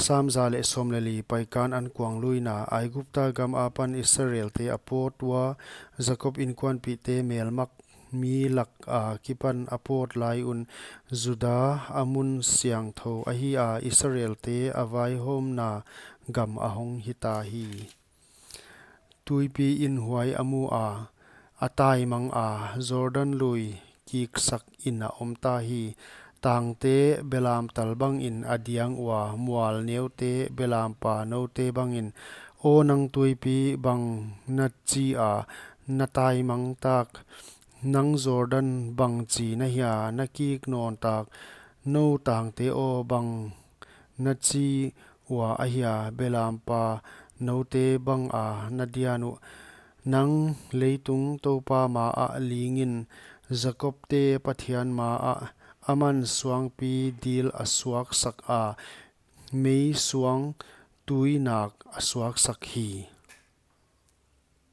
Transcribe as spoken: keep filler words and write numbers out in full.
Sam za leh sawm leh li. Paikan ankuangluina. Aigupta gam apan Israelte a pawt ua, Jakob inkuanpihte melmak mi lak akipan a pawt lai un, Juda a mun siangthou ahi a, Israelte a vaihawmna gam a hong hita hi. Tuipi in huai a mu a, a taimang a, Jordan lui kiksak in a omta hi. Tangte belamtal bangin a diang ua, mual neute belampa noute bangin. Aw nang tuipi, bang na chi a, na taimang tak? Nang Jordan, bangchi na hia, na kik nawn tak? Nou tangte aw, bang na chi ua ahia, belampa noute banga na dian uh? Nang leitung Toupa maah lingin, Jakobte Pathian maah. Aman suangpi dil a suaksak a, mei suang tuinak a suaksak hi.